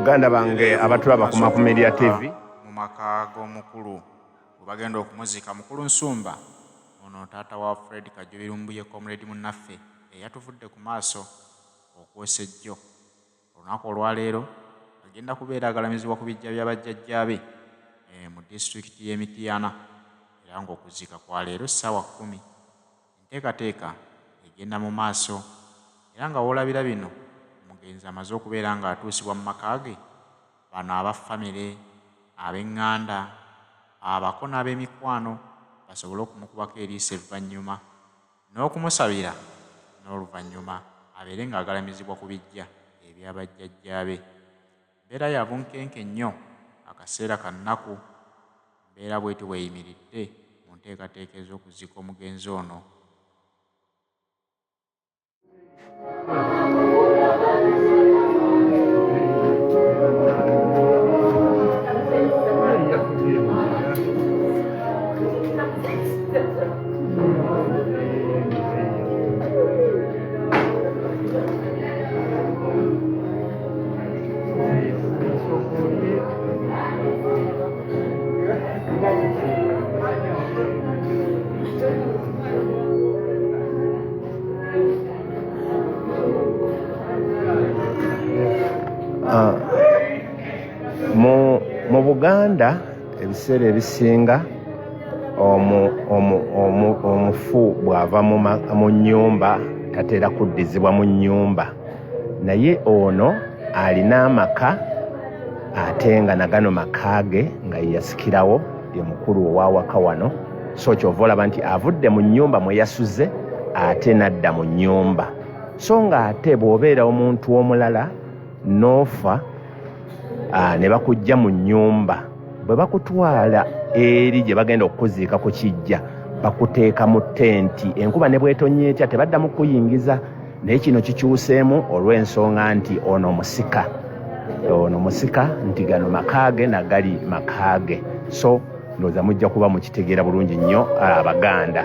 Baganda bange abatulaba ku Mapu Media TV. Mu maka g'omukulu we bagenda okumuziika Mukulu Nsumba ono taata wa Fred Kajubi Lumbuye comrade munnaffe eyatuvudde ku maaso okwosa ejjo. Olunaku olwaleero agenda kubeera agalamizibwa ku biggya bya bajjajjaabe eh, mu disitulikiti y'e Mityana era ng'okuziika kwa leero ssaawa kkumi. Enteekateeka egenda mu maaso era nga w'olabira bino omugenzi amaze okubeera ng'atuusibwa mu maka ge, bano aba ffamire, ab'enganda, abako n'ab'emikwano basobole okumukubako eriiso evvannyuma n'okumusabira n'oluvannyuma abeere ng'agalamizibwa ku biggya ebya bajjajjaabe. Mbeera ya bunkenke nnyo, akaseera ka nnaku. Embeera bw'etyo bw'eyimiridde mu nteekateeka ez'okuziika omugenzi ono. Ah, mu Buganda ebiseera ebisinga omufu bw'ava mu nnyumba tatera kuddizibwa mu nnyumba. Naye ono alina amaka ate nga nagano maka ge nga yeyasikirawo ye mukulu owawaka wano so kyova olaba nti avudde mu nyumba mwe yasuze ate nadda mu nyumba so nga ate bw'obeera omuntu omulala n'ofa ne bakujja mu nyumba bwe bakutwala eri gye bagenda okukuziika ku kijja bakuteeka mu tenti enkuba ne bwetonnya etya tebaddamu kukuyingiza naye kino kikyuseemu olw'ensonga nti ono musika ono musika nti gano makaage nagali makaage so ndowooza mujja kuba mukitegeera bulungi nnyo abaganda.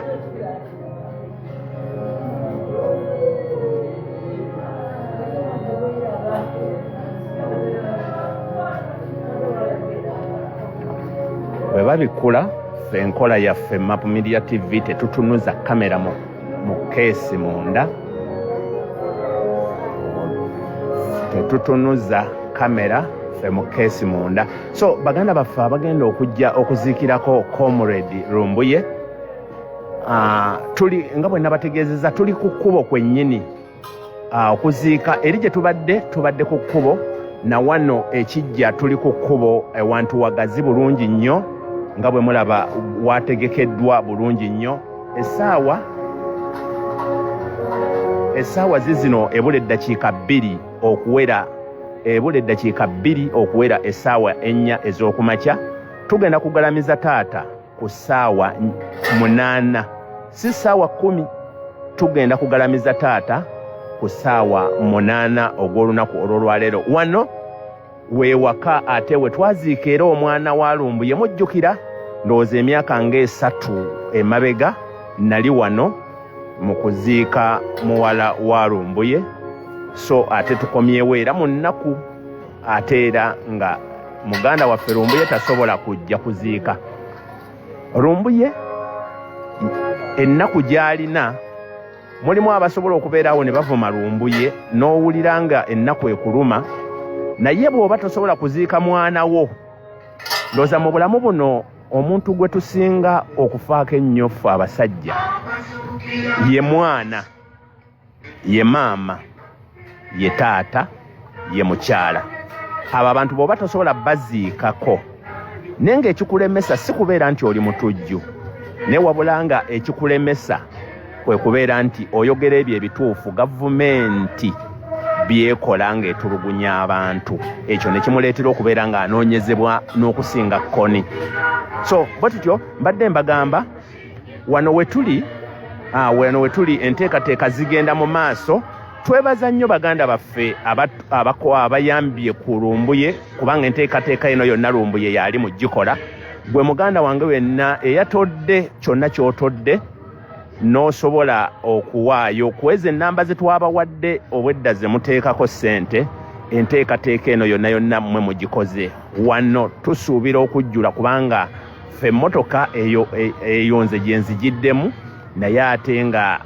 Bwe babikkula ffe enkola yaffe Map Media TV tetutunuza kamera mu mu keesi munda, tetutunuza kamera ffe mu keesi munda. So baganda baffe abagenda okujja okuziikirako Comrade Lumbuye, tuli nga bwe nabategeezeza tuli ku kkubo kwennyini okuziika eri gye tubadde tubadde ku kkubo na wano ekijja tuli ku kkubo ewantu wagazi bulungi nnyo nga bwe mulaba wategekeddwa bulungi nnyo essaawa essaawa zizino ebula eddakiika bbiri okuwera ebula eddakiika bbiri okuwera essaawa ennya ez'okumakya tugenda kugalamiza taata ku ssaawa munaana si ssaawa kkumi tugenda kugalamiza taata ku ssaawa munaana ogw'olunaku olw'olwaleero wano wewaka ate we twaziika era omwana wa Lumbuye mujjukira ndowooza emyaka ng'esatu emabega nali wano mu kuziika muwala wa Lumbuye so ate tukomyewo era mu nnaku ate era nga muganda waffe Lumbuye tasobola kujja kuziika Lumbuye ennaku gy'alina mulimu abasobola okubeerawo ne bavuma Lumbuye n'owulira nga ennaku ekuluma naye bw'oba tosobola kuziika mwana wo ndowooza mu bulamu buno omuntu gwe tusinga okufaako ennyo ffe abasajja ye mwana ye maama ye taata ye mukyala abo abantu bw'oba tosobola baziikako naye ng'ekikulemesa si kubeera nti oli mutujju naye wabula nga ekikulemesa kwe kubeera nti oyogera ebyo ebituufu gavumenti byekola ng'etulugunya abantu ekyo ne kimuleetera okubeera ng'anoonyezebwa n'okusinga kkoni so bwe tutyo mbadde mbagamba wano wetuli ah, wano wetuli enteekateeka zigenda mu maaso twebaza nnyo baganda baffe abayambye ku Lumbuye kubanga enteekateeka eno yonna Lumbuye yali mu gikola gwe muganda wange wenna eyatodde kyonna ky'otodde n'osobola okuwaayo ku ezo ennamba ze twabawadde obwedda ze muteekako ssente. Enteekateeka eno yonna yonna mmwe mugikoze. Wano tusuubira okujjula kubanga ffe emmotoka eyo e, eyo nze gye nzigiddemu, naye ate nga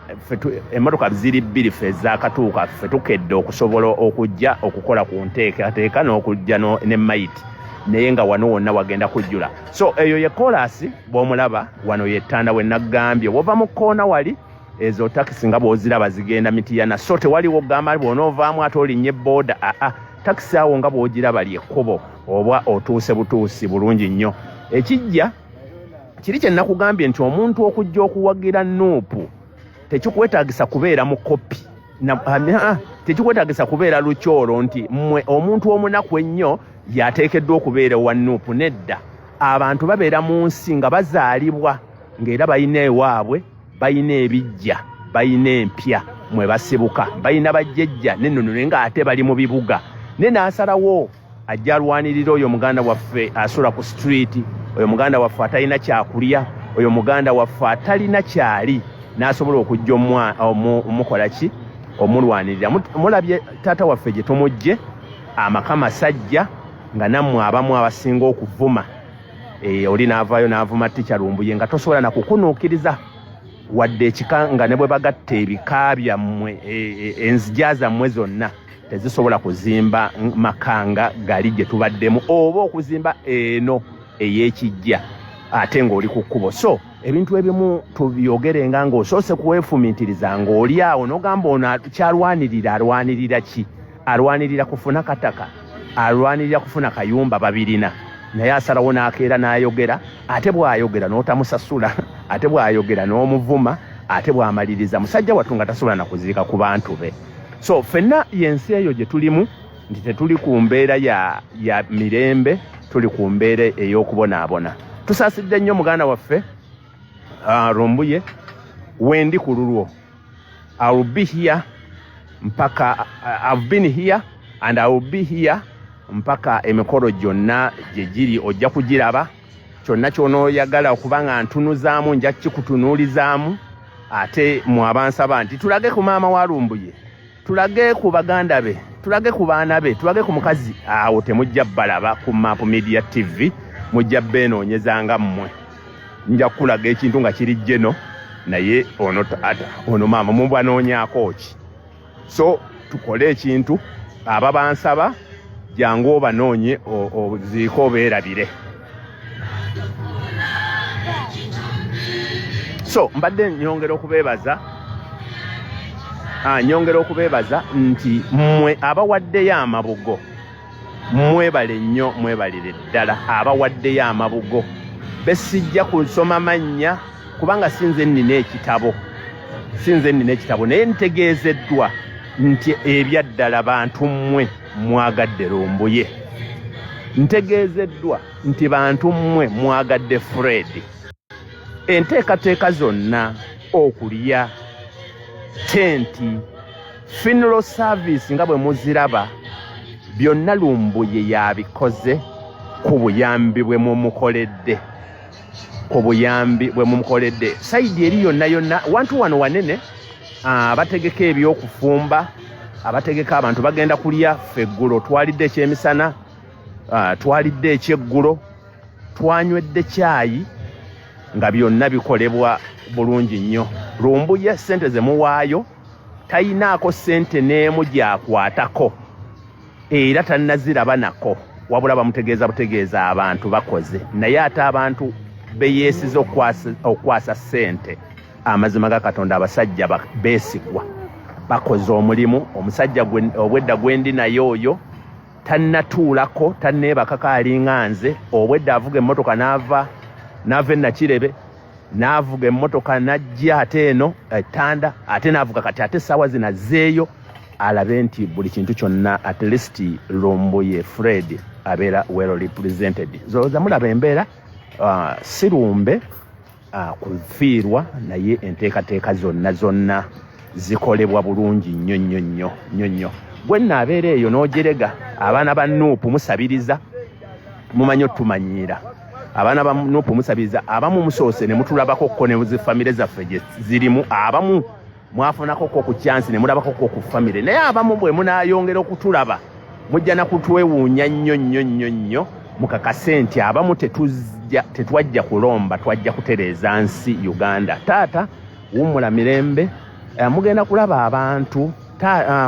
emmotoka ziri bbiri, ffe ezaakatuuka ffe tukedde okusobola okujja okukola ku nteekateeka n'okujja ne mayiti, naye nga wano wonna wagenda kujjula. So eyo ye koolaasi bw'omulaba wano yettanda we naggambye wova mu kkoona wali ezo takisi nga bw'oziraba zigenda Mitiyana, so tewaliwo kugamba bw'onoovaamu ate olinnye booda. Aa, takisi awo nga bw'ogiraba lyekkubo, oba otuuse butuusi bulungi nnyo. Ekijja kiri kye nakugambye nti omuntu okujja okuwagira NUP tekikwetaagisa kubeera mu kopi, tekikwetaagisa kubeera lukyolo nti mmwe omuntu omunaku ennyo yateekeddwa okubeera owa NUP. Nedda, abantu babeera mu nsi nga bazaalibwa ng'era balina ewaabwe, balina ebijja, balina empya mwe basibuka, balina bajjejja nennono, naye ng'ate bali mu bibuga, ne n'asalawo ajja alwanirira oyo muganda waffe asula ku street, oyo muganda waffe atalina kyakulya, oyo muganda waffe atalina kyali, n'asobola okujja omukola ki, omulwanirira. Mulabye taata waffe gye tumujje, amaka masajja, nga nammwe abamu abasinga okuvuma oli n'avaayo n'avuma Ticca Lumbuye nga tosobola na kukunuukiriza wadde ekika, nga ne bwe bagatta ebika byammwe, enzija zammwe zonna tezisobola kuzimba makanga gali gye tubaddemu oba okuzimba eno ey'ekijja ate ng'oli ku kkubo. So ebintu ebimu tubyogerenga ng'osoose kwefumiitiriza, ng'oli awo n'ogamba ono kyalwanirira, alwanirira ki? Alwanirira kufuna kataka, alwanirira kufuna kayumba? Babirina, naye asalawo n'akeera n'ayogera, ate bw'ayogera n'otamusasula, ate bw'ayogera n'omuvuma, ate bw'amaliriza musajja wattu nga tasobola na kuziika ku bantu be. So ffenna y'ensi eyo gye tulimu nti tetuli ku mbeera ya mirembe, tuli ku mbeera ey'okubonaabona. Tusaasidde nnyo muganda waffe Lumbuye, wendi ku lulwo. I will be here mpaka I've been here and I will be here mpaka emikolo gyonna gye giri. Ojja kugiraba kyonna ky'onooyagala okuba nga ntunuzaamu, nja kikutunuulizaamu. Ate mwe abansaba nti tulage ku maama wa Lumbuye, tulage ku baganda be, tulage ku baana be, tulage ku mukazi, awo temujja balaba ku Map Media TV, mujja beenoonyezanga mmwe. Nja kukulaga ekintu nga kiri jeno, naye ono taata, ono maama mubanoonyaako ki? So tukole ekintu, aba bansaba jangu obanoonye oziike obeerabire. So mbadde nyongera okubeebaza, nyongera okubeebaza nti mmwe abawaddeyo amabugo mwebale nnyo, mwebalire ddala abawaddeyo amabugo. Besijja kusoma mannya kubanga sinze nnina ekitabo, sinze nnina ekitabo, naye ntegeezeddwa nti ebyaddala bantu mmwe mwagadde Lumbuye, ntegeezeddwa nti bantu mmwe mwagadde Fred. Enteekateeka zonna, okulya, tenti, funeral service nga bwe muziraba, byonna Lumbuye yabikoze ku buyambi bwe mumukoledde, ku buyambi bwe mumukoledde. Side eri yonna yonna wantu wano wanene, abategeka ebyokufumba, abategeka abantu bagenda kulya. Ffe eggulo twalidde ekyemisana, twalidde ekyeggulo, twanywedde kyayi, nga byonna bikolebwa bulungi nnyo. Lumbuye ssente ze muwaayo tayinaako ssente n'emu gy'akwatako, era tannaziraba nako, wabula bamutegeeza butegeeza abantu bakoze. Naye ate abantu beyeesiza okukwasa ssente, amazima ga Katonda, abasajja beesigwa, bakoze omulimu. Omusajja obwedda gwendi naye oyo tannatuulako, tanneebakako, alinga nze. Obwedda avuga emmotoka n'ava n'ava e Nakirebe, n'avuga emmotoka n'ajja ate eno ettanda, ate n'avuga kati ate essaawa zino azzeeyo alabe nti buli kintu kyonna, at least Lumbuye Fred abeera well represented. Zolooza mulaba embeera, si lumbe kufiirwa, naye enteekateeka zonna zonna zikolebwa bulungi nnyo nnyo nnyo nnyo nnyo. Gwe nno abeera eyo n'ojerega abaana ba NUP musabiriza, mumanyi otumanyiira. Abaana ba NUP musabiriza, abamu musoose ne mutulabako ko ne zifamire zaffe gye zirimu, abamu mwafunako ko ku chance ne mulabako ko ku famire, naye abamu bwe munaayongera okutulaba Mujja na kutwewuunya nnyo nnyo nnyo nnyo. Mukakase nti abamu tetwajja kulomba, twajja kutereeza nsi Uganda. Taata wummula mirembe. Mugenda kulaba abantu.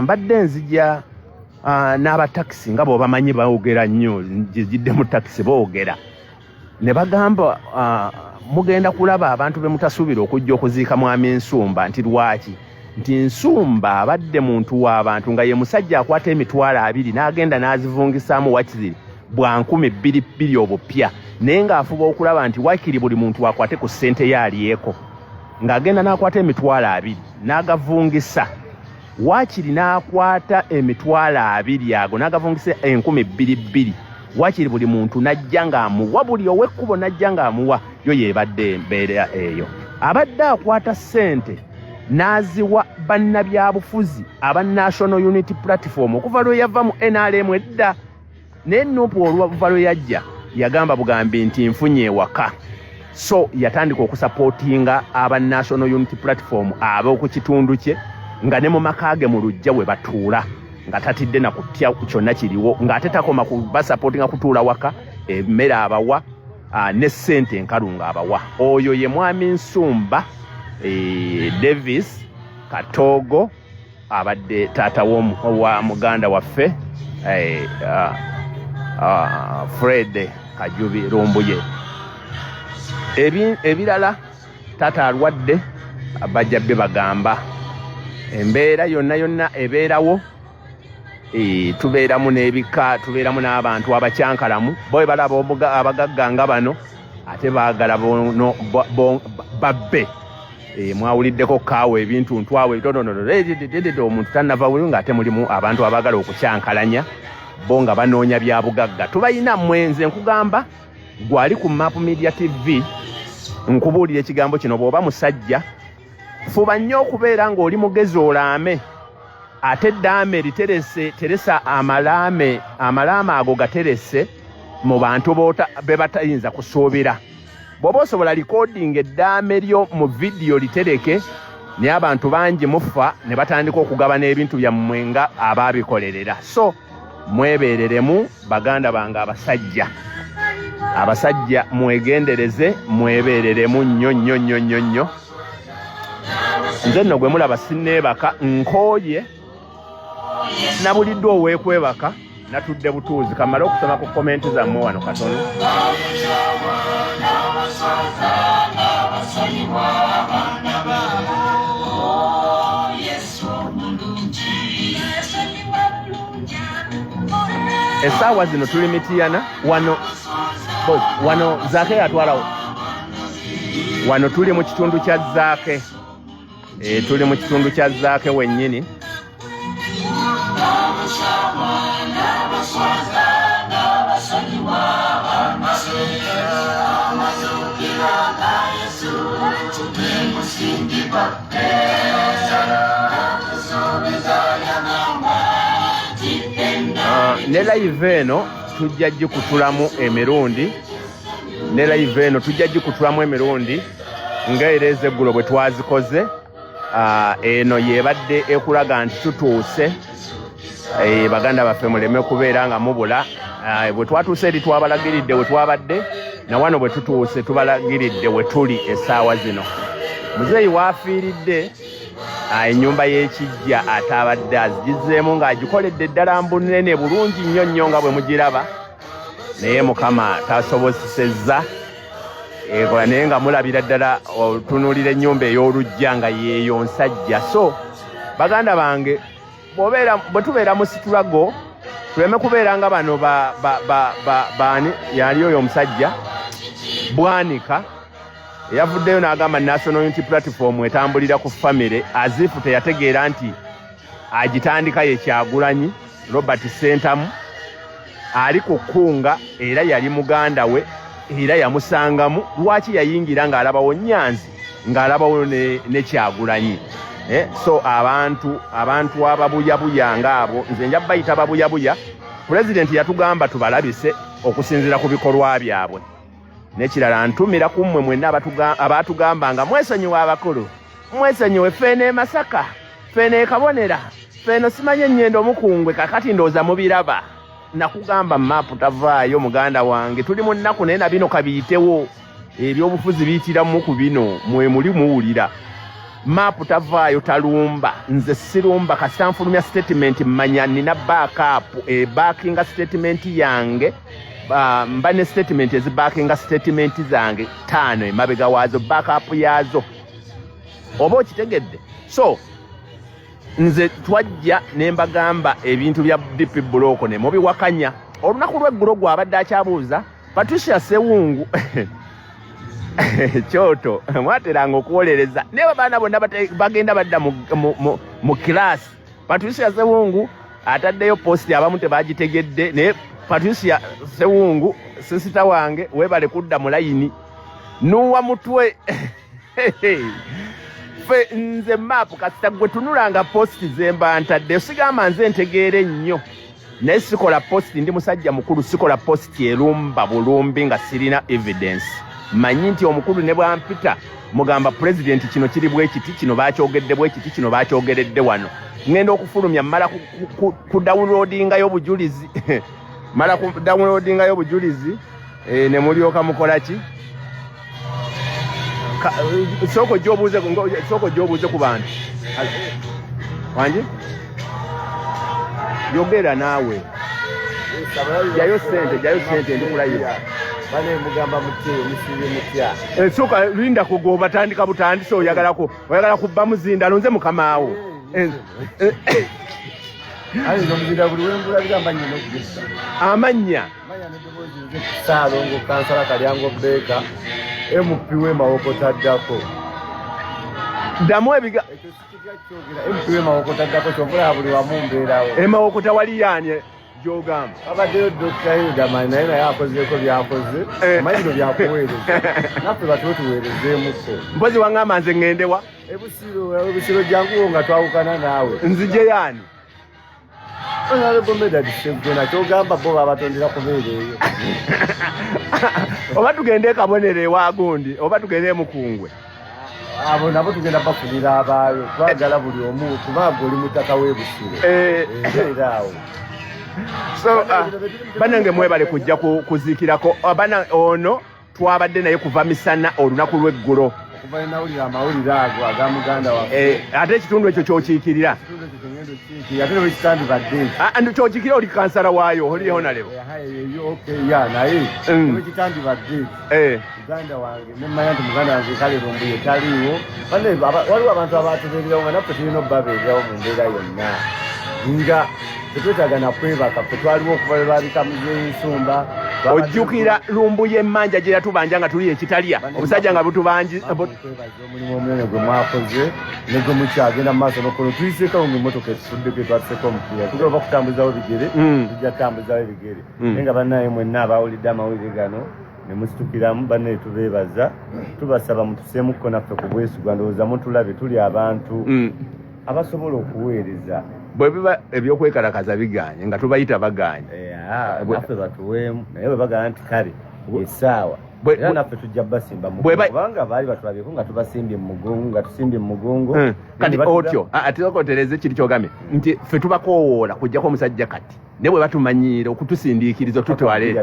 Mbadde nzija n'abatakisi nga bw'obamanyi boogera nnyo, njijidde mu takisi boogera ne bagamba, mugenda kulaba abantu be mutasuubira okujja okuziika Mwami Nsumba. Nti lwaki? Nti Nsumba abadde muntu w'abantu, nga ye musajja akwata 20,000 n'agenda n'azivungisaamu wakiri bwa 2,000 obupya, naye ng'afuba okulaba nti wakiri buli muntu akwate ku ssente ye alyeko, ng'agenda n'akwata 20,000 n'agavungisa wakiri, n'akwata 20,000 ago n'agavungisa 2,000 wakiri, buli muntu n'ajja ng'amuwa, buli ow'ekkubo n'ajja ng'amuwa. Yo yeebadde embeera eyo. Abadde akwata ssente n'aziwa bannabyabufuzi aba National Unity Platform okuva lwe yava mu NRM edda. Naye NUP oluva lwe yajja yagamba bugambi nti nfunye ewaka, so yatandika okusapootinga aba National Unity Platform ab'oku kitundu kye, nga ne mu maka ge mu luggya we batuula, nga tatidde na kutya kyonna kiriwo, ng'ate takoma kubasapootinga kutuula waka, emmere abawa ne ssente enkalu ng'abawa. Oyo ye Mwami Nsumba Davis Katoogo, abadde taata wa muganda waffe Fred Kajubi Lumbuye. Ebirala taata alwadde, bajja bbe bagamba embeera yonna yonna ebeerawo. Tubeeramu n'ebika, tubeeramu n'abantu abakyankalamu bo balaba abagagga nga bano ate baagala babbe. Mwawuliddeko kaawa ebintu ntwawe ebitonotono, omuntu tannava wuli ng'ate mulimu abantu abaagala okukyankalanya, bo nga banoonya bya bugagga. Tubayina mwenze nkugamba gwali ku Map Media TV, nkubuulira ekigambo kino: bw'oba musajja, fuba nnyo okubeera ng'oli mugezi, olaame, ate eddaame literese, teresa amalaame, amalaame ago gaterese mu bantu be batayinza kusuubira. Bw'oba osobola likodinga eddaame lyo mu vidiyo, litereke, naye abantu bangi mufa ne batandika okugabana ebintu byammwe nga abaabikolerera. So mwebeereremu, baganda bange abasajja, abasajja mwegendereze, mwebeereremu nnyo nnyo nnyo nnyo nnyo. Nze nno gwe mulaba sinneebaka, nkooye, nabuliddwa oweekwebaka, natudde butuuzi. Kamale okusoma ku comment zammwe wano katono. Essaawa zino tuli Mitiyana wano. Boss, wano Zaake yatwalawo wano, tuli mu kitundu kya Zaake. Tuli mu kitundu kya Zaake wennyini. Ne live eno tujja gikutulamu emirundi, ne live eno tujja gikutulamu emirundi nga era ezeggulo bwe twazikoze. Eno yebadde ekulaga nti tutuuse. Baganda baffe, muleme kubeera nga mubula. Bwe twatuuse eri twabalagiridde we twabadde, na wano bwe tutuuse tubalagiridde we tuli essaawa zino. Muzeeyi waafiiridde, ennyumba y'ekijja ate abadde azigizeemu ng'agikoledde ddala mbunene bulungi nnyo nnyo nga bwe mugiraba, naye Mukama tasobosesezza ekola, naye nga mulabira ddala otunuulira ennyumba ey'oluggya nga yeeyo nsajja. So baganda bange, bwe tubeera mu struggle tuleme kubeera nga bano baani. Yali oyo omusajja Bwanika eyavuddeyo n'agamba National Unity Platform etambulira ku famire, azifu teyategeera nti agitandika ye Kyagulanyi Robert Ssentamu ali ku kkunga, era yali muganda we era yamusangamu. Lwaki yayingira ng'alabawo Nyanzi, ng'alabawo ne Kyagulanyi? So abantu ababuyabuya ngaabo, nze nja bayita babuyabuya. Pulezidenti yatugamba tubalabise okusinziira ku bikolwa byabwe. N'ekirala, ntumira ku mmwe mwenna abatugamba nga mwesonyiwa abakulu, mwesonyiwe ffeeno e Masaka, ffeeno e Kabonera. Ffe eno simanyi ennyendo omukungwe. Kakati ndowooza mubiraba. Nakugamba maapu tavaayo, muganda wange. Tuli mu nnaku, naye na bino kabiyitewo. Ebyobufuzi biyitiramu ku bino, mwe muli muwulira. Maapu tavaayo, talumba. Nze sirumba. Kasita nfulumya statement, mmanya nina backup ebackinga statement yange. Mba ne statement ezibackinga statement zange 5 emabega waazo, backup yaazo, oba okitegedde? So nze twajja ne mbagamba ebintu bya DP Bloc ne mubiwakanya. Olunaku lw'eggulo gwabadde akyabuuza Patricia Sewungu Kyoto, mwateranga okuwolereza, naye abaana bonna bagenda badda mu kilaasi. Patricia Sewungu ataddeyo post, abamu tebagitegedde, naye Patricia Sewungu, sister wange, weebale kudda mu layini. Nuwa mutwe fe. Nze maapu kasita gwe tunulanga post zemba ntadde. Sigamba nze ntegeera ennyo, naye sikola post, ndi musajja mukulu, sikola post erumba bulumbi nga sirina evidence. Manyi nti omukulu ne bwampita mugamba, "Pulezidenti, kino kiri bwe kiti, kino bakyogedde bwe kiti, kino bakyogeredde wano." Ŋŋenda okufulumya, mmala ku downloadingayo obujulizi, mala ku downloadingayo obujulizi, ne mulyoka mukola ki? Sooka ojja obuuze, sooka ojja obuuze ku bantu. Wangi, yogera naawe, jayo sente, jayo sente, ndi kulayira. Bane mugamba mutye, musibye mutya? Sooka linda kugoba, tandika butandise. Oyagala kubba muzindalo, nze mukamaawo. Ayi omuzinda, buli wembulabira mba nyina okugesa. Amannya? Manya n'eddoboozi, nze Ssaalongo Kansala Kalyango Beeka, MP w'e Mawokota addako. Ddamu ebiga. Ekyo sikitya kyogera, MP w'e Mawokota addako, kyovulaba buli wamu mbeerawo. Emawokota wali yaani gyogamba? Babaddeyo Dr. Hilderman, naye akozeeko byakoze. Omanyi bino byakuweereza, naffe batuwe tuweerezeemuko. Mpozi waŋŋamba nze ŋŋendewa? Ebusiro, ebusiro janguwo nga twawukana naawe. Nzije yaani? Honorable Medard Sseggona, kyogamba bo babatondera kubeera eyo. Oba tugende ekabonero ewa gundi, oba tugende emukungwe? Abo nabo tugenda bafunira abaayo. Twagala buli omu, kubanga oli mutaka w'ebusiro. Embeera awo. So banange, mwebale kujja kuziikirako. Bana ono twabadde naye kuva misana olunaku lw'eggulo. Okuva enawulira amawulire ago aga muganda waffe. Ate ekitundu ekyo kyokiikirira? Ekitundu ekyo kyengenda okukiikirira, ate nebwekitandibadde ekyo. Ah, and kyokiikirira, oli kansala waayo, oli honorable. Okay, ya, naye nebwekitandibadde ekyo, muganda wange, nemanya nti muganda wange kale Lumbuye taliiwo. Banne, waliwo abantu abatubeererawo nga naffe tulina obbabeererawo mu mbeera yonna, nga tetwetaaga nakwebaka. Ffe twaliwo okuva lwe babika Muzeeyi Nsumba. Ojjukira Lumbuye emmanja gye yatubanja nga tuli ekitalya, obusajja nga butubanji? Kwebaza omulimu omunene gwe mwakoze ne gwe mukyagenda mu maaso nokola. Tuyiseekawo nga emmotoka etufuddeko, etwatiseko omupiira, tugenda oba kutambuzawo bigere. Tujja kutambuzawo ebigere. Naye nga bannaye mwenna abawulidde amawulire gano ne musitukiramu, bannaye tubeebaza, tubasaba mutuseemukko naffe ku bwesigwa. Ndowooza mutulabe, tuli abantu abasobola okuweereza. Bwe biba ebyokwekalakaza biganye, nga tubayita baganye. Naffe batuweemu, naye bwe bagamba nti kale essaawa, era naffe tujja basimba mu kubanga baali batulabyeko nga tubasimbye mu mugongo, nga tusimbye mu mugongo. Kati otyo ate okotereze kiri kyogambye nti ffe tubakoowoola kujjako omusajja kati, naye bwe batumanyiira okutusindiikiriza otutwale,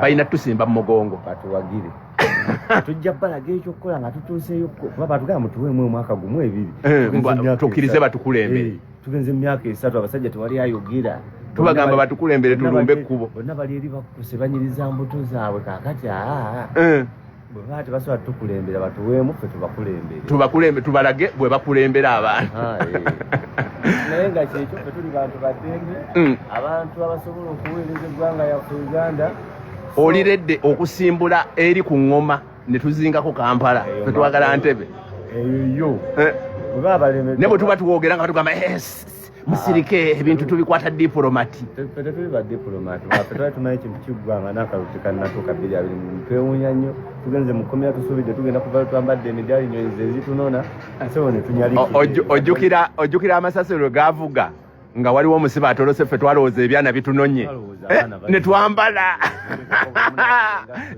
balina tusimba mu mugongo. Batuwagire, tujja balaga ekyokukola nga tutuuseeyo, kuba batugamba mutuweemu omwaka gumu, 2. Tukkirize batukulembere. Tugenze mu myaka 3, abasajja tewali ayogera. Tubagamba batukulembere tulumbe ekkubo. Bonna bali eri bakkuse, banyiriza mbuto zaabwe. Kaakati aa, bwe baba tebasobola tukulembera, batuweemu ffe tubakulembere. Tubakulembe, tubalage bwe bakulembera abantu. Naye nga kyekyo, ffe tuli bantu baddembe, abantu abasobola okuweereza eggwanga yaffe Uganda. Oli ready okusimbula eri ku ŋŋoma ne tuzingako Kampala? Fe twagala ntebe. Eyo yo bwe baba balemeddwa. Ne bwe tuba tuwogera nga batugamba, "Musirike, ebintu tubikwata diplomat." Ffe tetuli ba diplomat, ffe twali tumanyi ekintu kiggwanga n'akalulu tekannatuuka 2020. Twewuunya nnyo, tugenze mu kkomera, tusuubidde tugenda kuvayo twambadde emidaali, nyonyi ze zitunona, nsebo ne tunyalikira. Ojjukira amasasi lwe gaavuga nga waliwo omusibe atolose? Ffe twalowooza ebyana bitunonye. Twalowooza abaana Ne twambala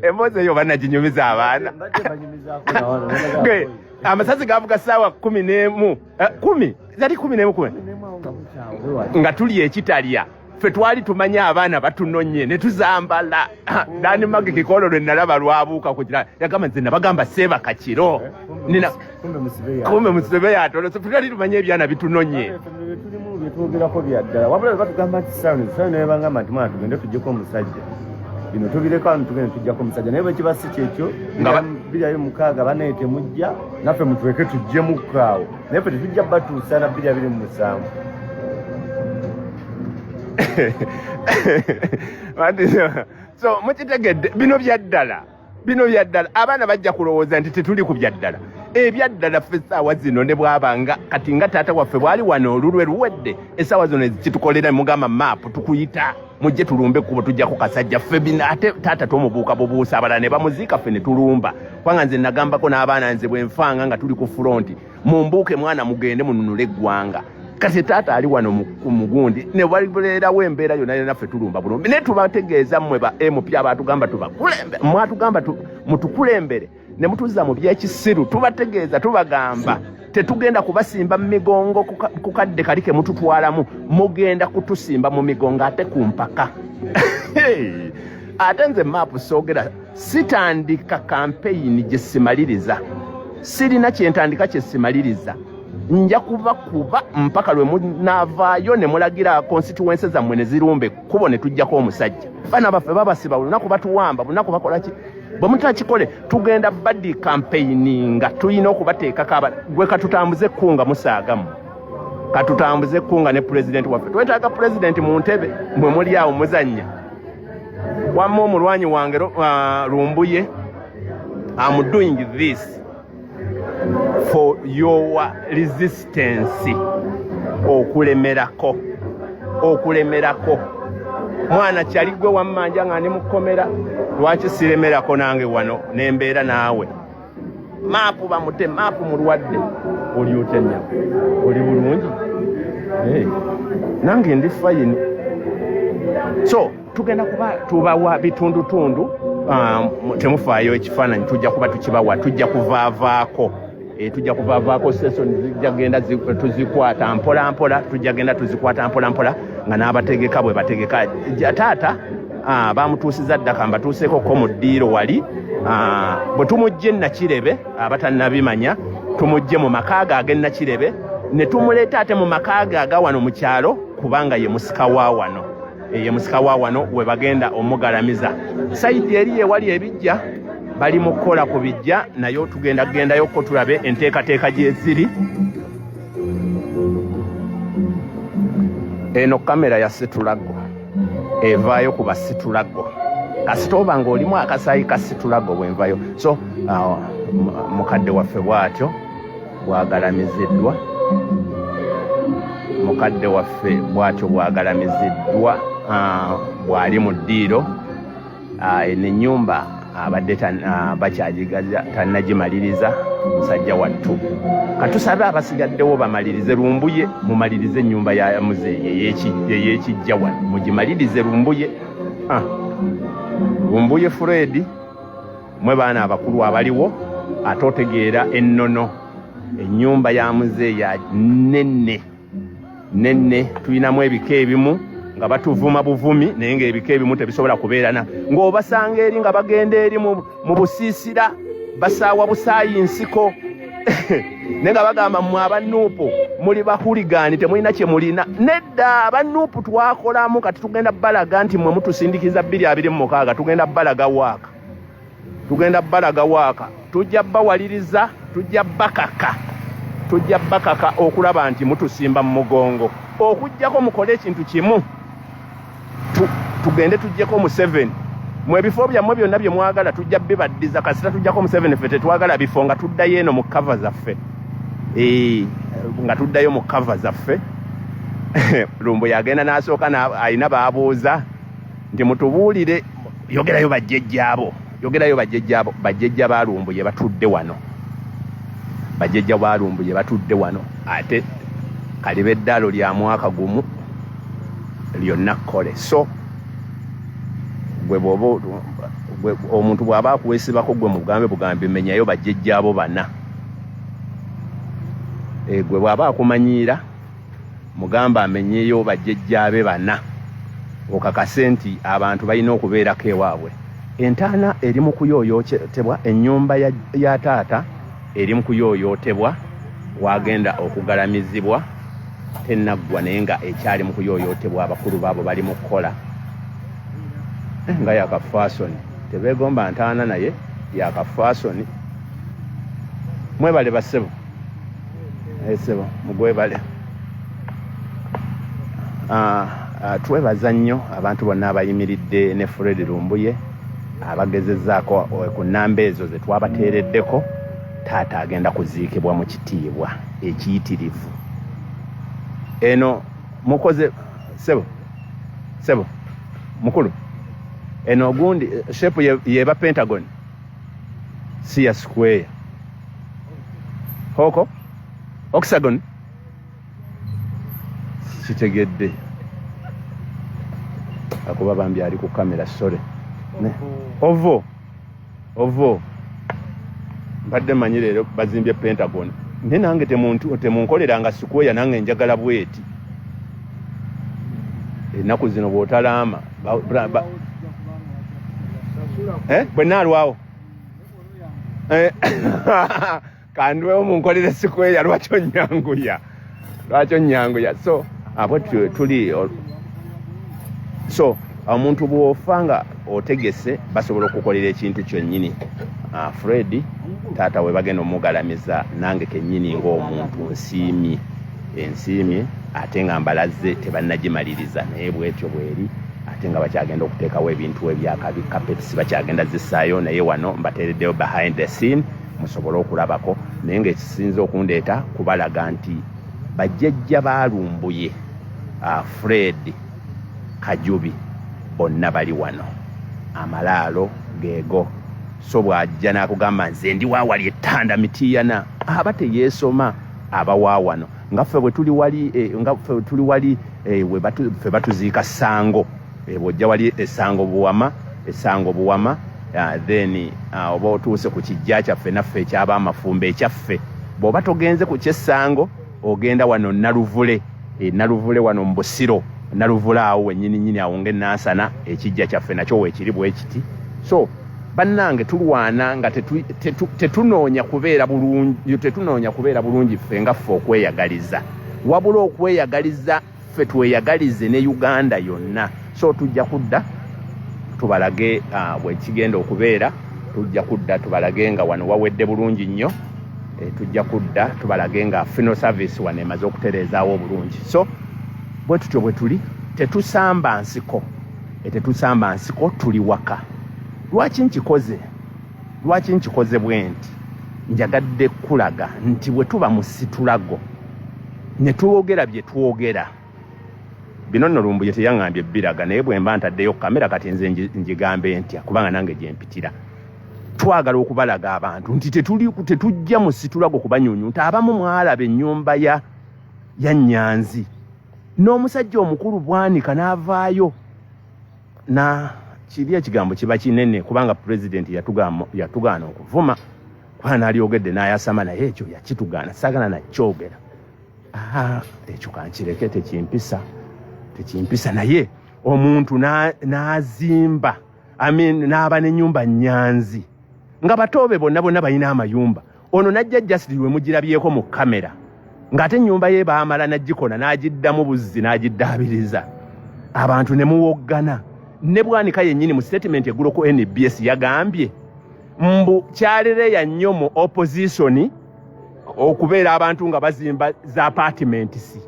emboozi eyo banaginyumiza abaana. Mbadde banyumizaako nawano. Amasasi gavuga saawa 11, 10, zali 11, 10. Awo nga bukyawo. Nga tuli ekitalya ffe twali tumanyi abaana batunonye ne tuzambala. Dani Magi kikolo lwe nalaba lwabuuka kugira yagamba nze nabagamba seebaka kiro. Nina kumbe musibe yatolose, twali tumanyi ebyana bitunonye. Tulimu byetwogerako bya ddala, wabula bwe batugamba nti sawuni sawuni naye bangamba nti mwana tugende tuggyeko omusajja, bino tubireka wano tugende tujjako omusajja, naye bwe kiba si kyekyo 2026 banaye temujja naffe mutweke tuggyemukko awo, naye ffe tetujja batuusa na 2027. So mukitegedde, bino bya ddala, bino bya ddala. Abaana bajja kulowooza nti tetuli ku bya ddala. Ebya ddala ffe essaawa zino ne bwabanga kati nga taata waffe bwali wano olulwe luwedde, essaawa zino kitukolera mugamba maapu tukuyita mujje tulumbe ekkubo tujjako kasajja ffe bino. Ate taata tomubuuka bubuusa, abalala ne bamuziika ffe ne tulumba, kubanga nze nagambako n'abaana nze bwe nfanga nga tuli ku fulonti mumbuuke mwana mugende mununule eggwanga. Kati taata ali wano mugundi ne walibeerawo embeera yonna yonna ffe tulumba bulumbi, naye tubategeeza mmwe ba MP abatugamba tubakulembe, mwatugamba mutukulembere ne mutuzza mu byekisiru, tubategeeza tubagamba tetugenda kubasimba mu migongo ku kadde kali ke mututwalamu, mugenda kutusimba mu migongo ate ku mpaka. Ate nze maapu soogera, sitandika kampeyini gye simaliriza, sirina kyentandika kye simaliriza. Nja kubakuba mpaka lwe munaavaayo ne mulagira constituency zammwe ne zirumba ekkubo ne tujjako omusajja. Baana baffe babasiba buli lunaku, batuwamba buli lunaku, bakola ki? Bwe mutakikole tugenda badi campaigninga, tulina okubateekako aba gwe katutambuze ekkunga musaagamu, katutambuze ekkunga ne pulezidenti waffe. Twetaaga pulezidenti mu ntebe, mwe muli awo muzannya. Wamma omulwanyi wange Lumbuye, I'm doing this for your resistance okulemerako, okulemerako mwana kyali gwe wammanja nga ndi mukomera, lwaki siremerako nange wano nembeera naawe? Maapu bamute, maapu mulwadde. Oli otya nnyabo? Oli bulungi? Hey. Nange ndi fine. So tugenda kuba tubawa bitundutundu, temufaayo, ekifaananyi tujja kuba tukibawa, tujja kuvaavaako tujja kuvaavaako session zijja genda tuzikwata mpola mpola, tujja genda tuzikwata mpola mpola nga n'abategeka bwe bategeka. Taata bamutuusiza ddaka, mbatuuseeko ko mu ddiiro wali. Bwe tumugje Nakirebe, abatannabimanya, tumugje mu maka ge ag'e Nakirebe ne tumuleeta ate mu maka ge aga wano mu kyalo, kubanga ye musika wa wano. Ye musika wa wano we bagenda omugalamiza. Side eri ewali ebijja bali mu kukola ku bijja, naye tugenda kugendayo ko tulabe enteekateeka gyeziri. Eno kamera ya situlago evaayo ku basitulago, kasita oba ng'olimu akasaayi ka situlago bwenvayo. So mukadde waffe bw'atyo bwagalamiziddwa, mukadde waffe bw'atyo bwagalamiziddwa, bw'ali mu ddiiro. Eno ennyumba abadde bakyagigaza, tannagimaliriza musajja wattu. Katusabe abasigaddewo bamalirize. Lumbuye, mumalirize ennyumba ya muzeeyi ey'ekijja wano, mugimalirize Lumbuye. Lumbuye Fred, mwe baana abakulu abaliwo ate otegeera ennono. Ennyumba ya muzeeyi nenne nenne, tulinamu ebika ebimu nga batuvuma buvumi, naye ng'ebika ebimu tebisobola kubeerana, ng'obasanga eri nga bagenda eri mu busiisira basaawa busaayi nsiko, naye nga bagamba mmwe abanuupu muli bahuligaani, temulina kye mulina. Nedda, abanuupu twakolamu. Kati tugenda balaga nti mmwe mutusindikiza 2026, tugenda balaga waaka, tugenda balaga waaka, tujja bawaliriza, tujja bakaka, tujja bakaka okulaba nti mutusimba mu mugongo. Okugjako mukole ekintu kimu, tugende tuggyeko Museveni mu ebifo byammwe byonna bye mwagala, tujja bibaddiza kasita tujjako Museveni. Ffe tetwagala bifo, nga tuddayo eno mu cover zaffe, nga tuddayo mu cover zaffe. Lumbo yagenda n'asooka alina baabuuza nti mutubuulire, yogerayo bajjejjaabo, yogerayo bajjejjaabo. Bajjejja ba Lumbuye batudde wano, bajjejja ba Lumbuye batudde wano, ate kaliba eddaalo lya mwaka gumu lyonna kkole. So gwe bwoba omuntu bw'aba akuweesibako, gwe mugambe bugambi menyayo bajjejjaabo bana. Gwe bw'aba akumanyiira. Mugamba amenyeyo bajjejjaabe bana okakase nti abantu balina okubeerako ewaabwe. Entaana eri mu kuyooyootebwa, ennyumba ya, ya taata eri mu kuyooyootebwa wagenda okugalamizibwa tenaggwa naye nga ekyali mu kuyooyootebwa abakulu baabo bali mu kukola eh, nga yakafaasoni tebeegomba ntaana naye yakafaasoni mwebale bassebo esebo eh, mugwebale ah, ah, twebaza nnyo abantu bonna abayimiridde ne Fred Lumbuye abagezezaako eh, ku nnamba ezo ze twabateereddeko taata agenda kuziikibwa mu kitiibwa ekiyitirivu eno mukoze sebo sebo mukulu eno ogundi eh, shape yeba pentagon si ya square hoko oxagon kitegedde akuba bambi ali ku kamera sore ovo ovo mbadde manyi leero bazimbye pentagon naye nange temunkoleranga sikweya nange njagala bweti ennaku zino bwotalaama eh, bwe naalwawo eh, kandwewo munkolere sikweya lwaki onyanguya lwaki onyanguya so abo tuli so omuntu bwofa nga otegese basobola okukolera ekintu kyonnyini ah, fred taata we bagenda omugalamiza nange kennyini ng'omuntu nsiimye ensiimye ate nga mbalaze tebannagimaliriza naye bwetyo bweri ate nga bakyagenda okuteekawo ebintu ebyakabi carpets bakyagenda zissaayo naye wano mbateereddeyo behind the scene musobole okulabako naye ng'ekisinza okundeeta kubalaga nti bajjajja ba Lumbuye uh, Fred Kajubi bonna bali wano amalaalo geego so bw'ajja n'akugamba nze ndi waawali ettanda mitiyana aba teyeesoma aba wa wano nga ffe bwe tuli wali eh, nga ffe tuli wali eh, ffe batuziika ssango eh, bw'ojja wali essango buwama essango buwama ah, then ah, oba otuuse ku kijja kyaffe naffe ekyaba amafumbo ekyaffe bw'oba togenze ku kyessango ogenda wano naluvule e, naluvule wano mu busiro naluvule awo wennyini nnyini awo ng'enansana ekijja kyaffe nakyo weekiri bwekiti so bannange tulwana nga tetunoonya kubeera bulungi tetunoonya kubeera bulungi ffe nga ffe okweyagaliza wabula okweyagaliza ffe tweyagalize ne Uganda yonna so tujja kudda tubalage uh, bwekigenda okubeera tujja kudda tubalage nga wano wawedde bulungi nnyo e, tujja kudda tubalage nga funeral service wano emaze okutereezaawo obulungi so bwe tutyo bwe tuli tetusamba nsiko e, tetusamba nsiko tuli waka lwaki nkikoze lwaki nkikoze bwenti njagadde kulaga nti bwe tuba mu situlago ne twogera bye twogera bino nno Lumbuye teyaŋŋambye biraga naye bwe mba ntaddeyo kamera kati nze ngigambe ntya kubanga nange gye mpitira twagala okubalaga abantu nti tetuli tetujja mu situlago kubanyunyunta abamu mwalaba ennyumba ya ya Nyanzi n'omusajja omukulu Bwanika n'avaayo na kiri ekigambo kiba kinene kubanga pulezidenti yatugaana okuvuma kuba nalyogedde n'ayasama naye ekyo yakitugaana sagala nakyogera ekyo kankireke tekimpisa tekimpisa naye omuntu n'azimba I mean, n'aba n'ennyumba nyanzi nga batoobe bonna bonna balina amayumba ono najja just lwe mugirabyeko mu kamera ng'ate ennyumba ye baamala n'agikola n'agiddamu buzzi n'agiddaabiriza abantu ne muwoggana ne Bwanika yennyini mu statement eggulo ku NBS yagambye mbu kyalereya nnyo mu opposition okubeera abantu nga bazimba za apartments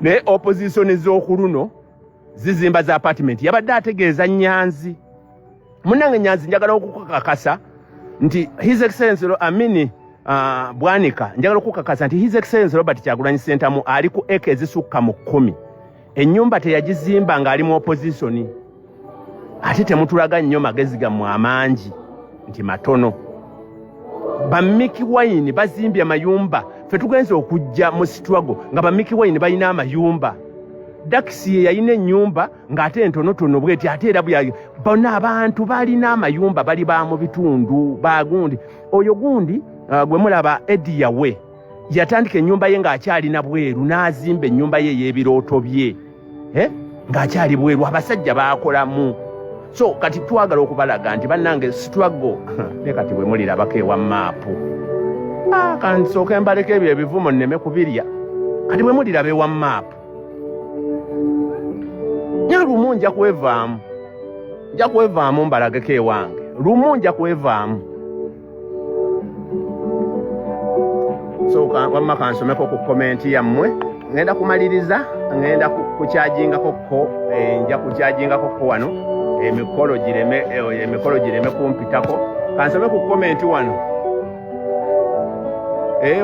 naye opposition z'oku luno zizimba za apartment yabadde ategeeza Nyanzi munange Nyanzi njagala okukakasa nti His Excellency Amini Bwanika njagala okukakasa nti His Excellency Robert Kyagulanyi Ssentamu ali ku eka ezisukka mu 10 ennyumba teyagizimba ng'ali mu opposition ate temutulaga nnyo magezi gammwe amangi nti matono ba Mikie Wine bazimbye amayumba ffe tugenze okujja mu struggle nga ba Mikie Wine balina amayumba Dax ye yalina ennyumba ng'ate entonotono bweti ate era bonna abantu balina amayumba bali ba mu bitundu bagundi oyo gundi gwe mulaba Eddy Yawe Yatandika ennyumba ye ng'akyalina bweru, n'azimba ennyumba ye ey'ebirooto bye, eh? Ng'akyali bweru, abasajja baakolamu. So kati twagala okubalaga nti bannange struggle ne kati bwe mulirabako ewa maapu, kansooke mbaleko ebyo ebivumo nneme kubirya. Kati bwe muliraba ewa maapu, nye lumu nja kwevaamu, nja kwevaamu mbalageko ewange, lumu nja kwevaamu. So wamma kansomeko ku komenti yammwe. Ngenda kumaliriza, ngenda kukyajingako ko, nja kukyajingako ko wano, emikolo gireme kumpitako. Kansome ku komenti wano.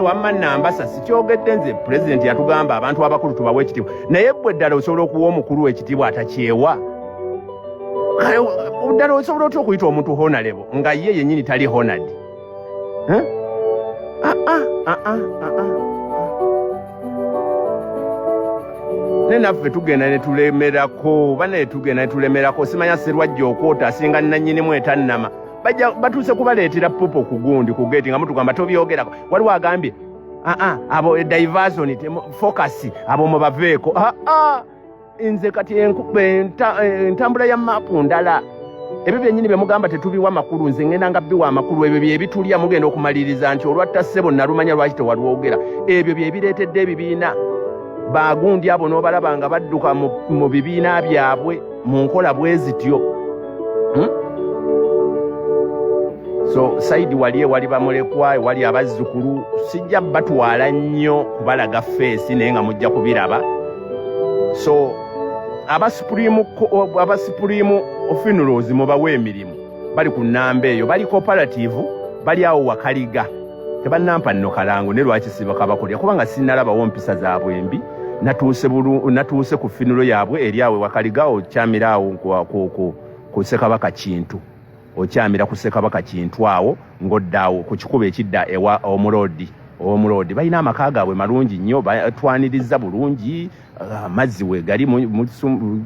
Wamma nambasa sikyogedde nze. Pulezidenti yatugamba abantu abakulu tubawe ekitiibwa, naye bwe ddala osobola okuwa omukulu ekitiibwa atakyewa? Kale ddala osobola otya okuyita omuntu honorable nga ye yennyini tali honored? Eh? Ah, ah, ah, ah, ah, ah. Ne naffe tugenda ne tulemerako, banaye tugenda ne tulemerako. Simanya Serwajja okwota asinga nannyinimu etannama. Bajja batuuse kubaleetera pupo ku gundi ku geeti nga mutugamba tobyogerako. Waliwo agambye aa abo diversion focus, abo mubaveeko. Aa nze kati entambula ya maapu ndala. Ebyo byennyini bye mugamba tetubiwa makulu, nze ngenda nga biwa amakulu. Ebyo bye bitulya. Mugenda okumaliriza nti olwatta ssebo nalumanya lwaki tewalwogera. Ebyo bye bireetedde ebibiina bagundi abo n'obalaba nga badduka mu bibiina byabwe mu nkola bwe zityo, So side wali ewali bamulekwa, ewali abazzukulu, sijja batwala nnyo kubalaga face, naye nga mujja kubiraba. So aba Supreme Funerals mubawe emirimu, bali ku namba eyo, bali cooperative, bali awo Wakaliga. Tebannampa nno kalango, ne lwaki sibakabakolera? Kubanga sinnalabawo mpisa zaabwe mbi. Natuuse ku funeral yaabwe eri awo Wakaliga, okyamira awo ku Ssekabaka Kintu, okyamira ku Ssekabaka Kintu awo ng'odda awo ku kikubo ekidda ewa Omuloodi. Omuloodi balina amaka gaabwe malungi nnyo, batwaniriza bulungi, amazzi wegali,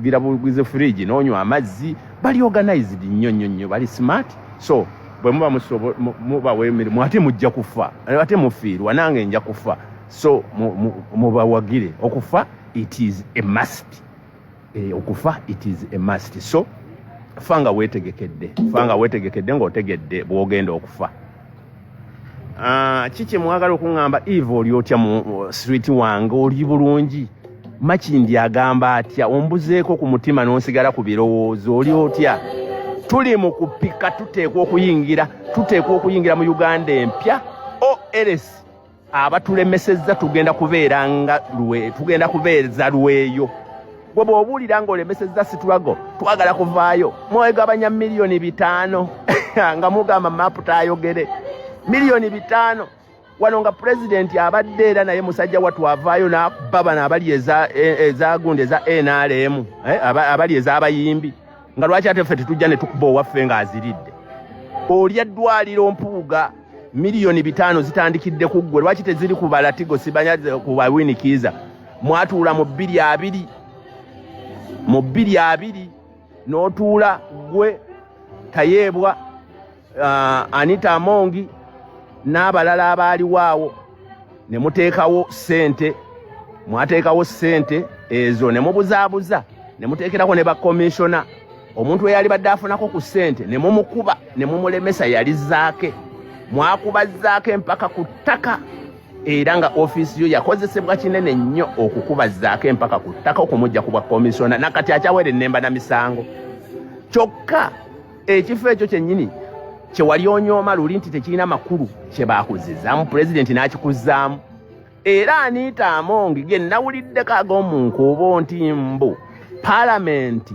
gira bugize fridge n'onywa amazzi. Bali organized nnyo nnyo nnyo, bali smart. So bwe muba mubawa emirimu, ate mujja kufa, ate mufiirwa, nange nja kufa. So mubawagire. Okufa it is a must. Okufa it is a must. So fa nga weetegekedde, fa nga weetegekedde ng'otegedde bw'ogenda okufa. Kiki mwagala okuŋŋamba? Eve, oli otya mu street wange? Oli bulungi? Makindi agamba atya? Ombuzeeko ku mutima n'onsigala ku birowoozo. Oli otya? Tuli mu kupika, tuteekwa okuyingira, tuteekwa okuyingira mu Uganda empya. Ols abatulemesezza tugenda kubeera nga lwe tugenda kubeereza lweyo. Gwe bw'obuulira ng'olemesezza struggle, twagala kuvaayo. Mwegabanya 5 miliyoni nga mugamba maapu taayogere 5 miliyoni wano nga pulezidenti abadde era naye musajja wattu avaayo n'abba bano abali ezagundi eza NRM, abali ez'abayimbi, nga lwaki ate ffe tetujja ne tukuba owaffe ng'aziridde? Olya ddwaliro Mpuuga, 5 miliyoni zitandikidde ku ggwe. Lwaki teziri ku balatigo sibanya ku bawinikiiza? Mwatuula mu 2020, mu 2020 n'otuula ggwe Tayeebwa, Anita Amongi n'abalala abaaliwo awo ne muteekawo ssente. Mwateekawo ssente ezo ne mubuzaabuza, ne muteekerako ne bakomishona. Omuntu eyali badde afunako ku ssente ne mumukuba ne mumulemesa. Yali Zaake, mwakuba Zaake empaka ku ttaka, era nga ofiisi yo yakozesebwa kinene nnyo okukuba Zaake empaka ku ttaka okumujja ku bwakomisona. Nakati akyawera ennemba na misango. Kyokka ekifo ekyo kyennyini kyewali onyooma luli nti tekirina makulu kye baakuzizaamu, pulezidenti n'akikuzaamu. Era Anita Amongi ge nawuliddeko ag'omu nkuubo nti mbu paalamenti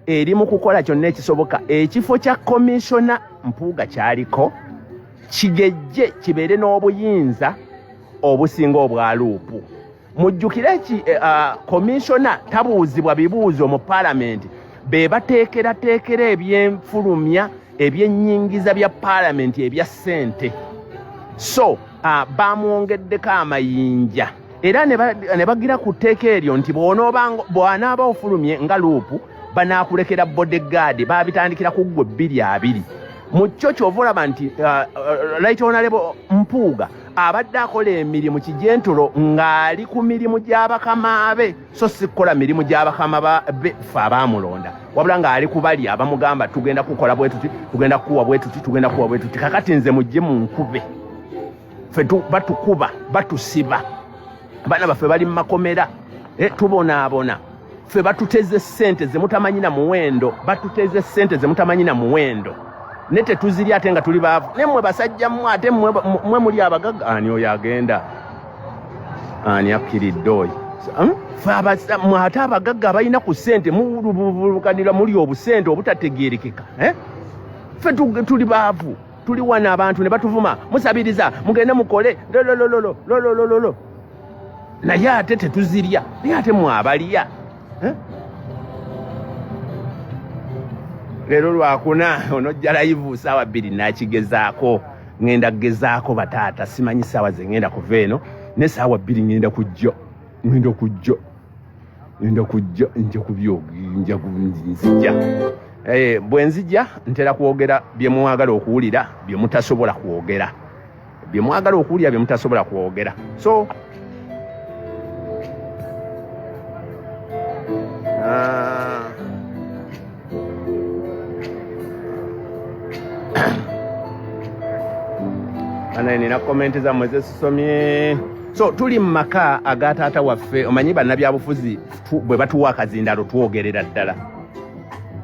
eri mu kukola kyonna ekisoboka ekifo kya komishona Mpuuga kyaliko kigejje kibeere n'obuyinza obusinga obwa Luupu. Mujjukire ki, komishona tabuuzibwa bibuuzo mu paalamenti. Be bateekerateekera ebyenfulumya, ebyennyingiza bya paalamenti, ebya ssente. So bamwongeddeko amayinja era ne bagira ku tteeka eryo nti bw'anaaba ofulumye nga Luupu, banaakulekera bodyguard. Babitandikira ku ggwe 2020. Mu kyo kyova olaba nti Right Honorable Mpuuga. Abadde akola emirimu kijentulo ng'ali ku mirimu gy'abakama be, so si kukola mirimu gy'abakama be ffe abaamulonda, wabula ng'ali ku bali abamugamba tugenda kukola bwe tuti, tugenda kukuwa bwe tuti, tugenda kukuwa bwe tuti. Kakati nze mujje mu nkube, ffe batukuba, batusiba, abaana baffe bali mu makomera, tubonaabona. Ffe batuteze ssente ze mutamanyi na muwendo, batuteze ssente ze mutamanyi na muwendo, ne tetuzirya ate nga tuli baavu. Ne mmwe basajja mmwe, ate mmwe muli abagagga. Ani oyo agenda? Ani akkiridde oyo? Ffe mmwe ate abagagga abalina ku ssente mulubukanira, muli obusente obutategeerekeka, eh? Ffe tuli baavu, tuli wano abantu ne batuvuma, musabiriza, mugende mukole lololololo lololololo, naye ate tetuzirya, naye ate mwabalya, eh? Leero lwakuna, onojja live saawa 2, nakigezaako, ŋŋenda kugezaako bataata, simanyi saawa ze ŋŋenda kuva eno, ne saawa 2 ŋŋenda kujja, ŋŋenda kujja, ŋŋenda kujja, nja kubyoga, nja nzija. Bwe nzija ntera kwogera bye mwagala okuwulira, bye mutasobola kwogera, bye mwagala okuwulira, bye mutasobola kwogera. So banaye nina comment zammwe zesisomye. So tuli mu maka aga taata waffe. Omanyi bannabyabufuzi bwe batuwa akazindalo twogerera ddala.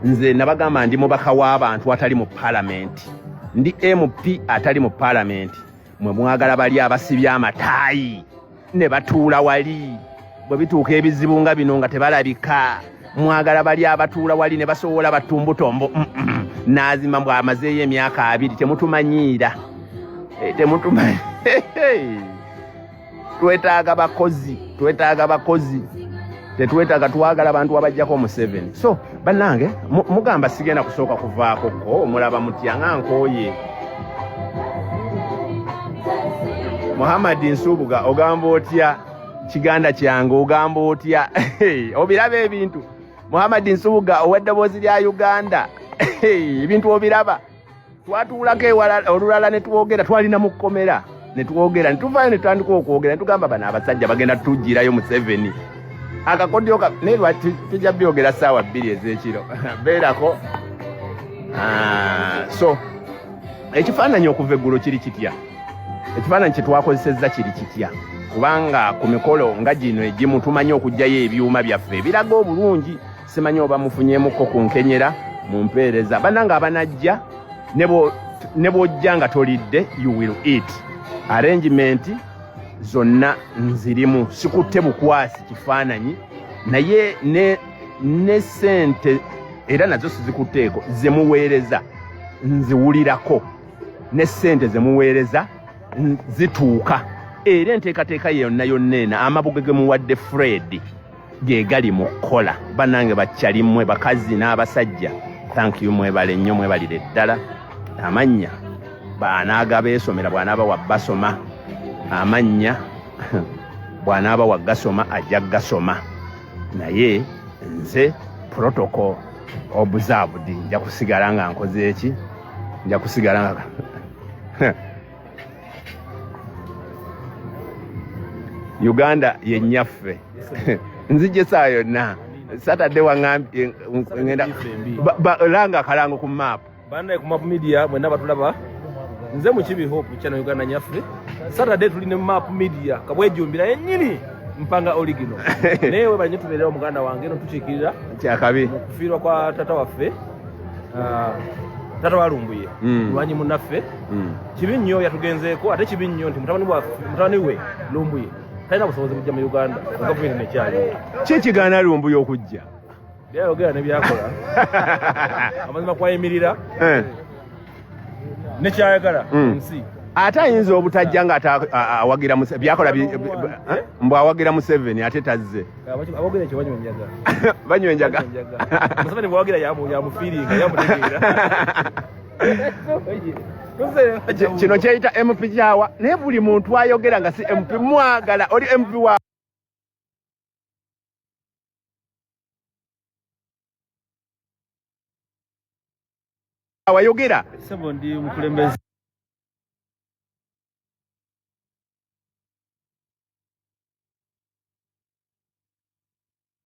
Nze nabagamba ndi mubaka w'abantu atali mu palamenti, ndi MP atali mu palamenti. Mwe mwagala bali abasibye amataayi ne batuula wali, bwe bituuka ebizibu nga bino nga tebalabika. Mwagala bali abatuula wali ne basowola batumbutombo naazima mbw'amazeeyo emyaka 20. Temutumanyiira, temutumanyi. Twetaaga bakozi, twetaaga bakozi, tetwetaaga, twagala bantu abajjako Museveni. So bannange, mugamba sigenda kusooka kuvaako ko mulaba mutya nga nkooye. Muhammad Nsubuga, ogamba otya kiganda kyange? Ogamba otya? Obiraba ebintu, Muhammad Nsubuga ow'eddoboozi lya Uganda? Ebintu obiraba? Twatuulako ewala olulala ne twogera, twalina mu kkomera ne twogera, ne tuvaayo ne tutandika okwogera ne tugamba bano abasajja bagenda tujjirayo Museveni akakodyo ka naye lwaki tujja byogera ssaawa 2 ez'ekiro beerako. So ekifaananyi okuva eggulo kiri kitya? Ekifaananyi kye twakozesezza kiri kitya? Kubanga ku mikolo nga gino egimu tumanyi okuggyayo ebyuma byaffe ebiraga obulungi. Simanyi oba mufunyemuko ku nkenyera mu mpeereza. Bannange abanajja, ne bw'ojja nga tolidde, you will eat. Arrangement zonna nzirimu, sikutte bukwasi kifaananyi, naye ne sente era nazo sizikutteeko ze muweereza, nziwulirako, ne sente ze muweereza zituuka. Era enteekateeka yonna yonna eno, amabuge ge muwadde Fred ge gali mu kukola. Bannange bakyalimmwe bakazi n'abasajja, thank you, mwebale nnyo, mwebalire ddala. Amannya bw'anaaga beesomera, bw'anaaba wa basoma amannya, bw'anaaba wa gasoma ajja gasoma, naye nze protocol observed, nja kusigala nga nkoze eki, nja kusigala nga Uganda yennyaffe. Nzije saa yonna Saturday, waŋambye ngenda langa akalango ku map. Bannaye ku Map Media mwenna batulaba, nze Mukibi Hope, channel Uganda Nyaffe. Saturday tuli ne Map Media kabwejumbira yennyini mpanga oligino, naye webale nnyo, tubeerera omuganda wange notukiikirira kyakabi mu kufiirwa kwa tata waffe, tata wa Lumbuye, mulwanyi munnaffe. Kibi nnyo yatugenzeeko, ate kibi nnyo nti mutabani we Lumbuye talina busobozi bujja mu Uganda, gavumenti nekyaliwo. Ki ekigaana Lumbuye okujja? Byayogera ne byakola, amazima kwayimirira nekyayagala nsi. Ate ayinza obutajja nga ate awagira byakola mbu awagira Museveni ate tazze. Abogera ekyo banywa enjaga. Banywa enjaga. Museveni bwawagira yamufiiringa, yamutegeera. Kino kyeyita MP kyawa, naye buli muntu ayogera nga si MP mwagala oli MP wa wayogera. Sebo, ndi mukulembeze.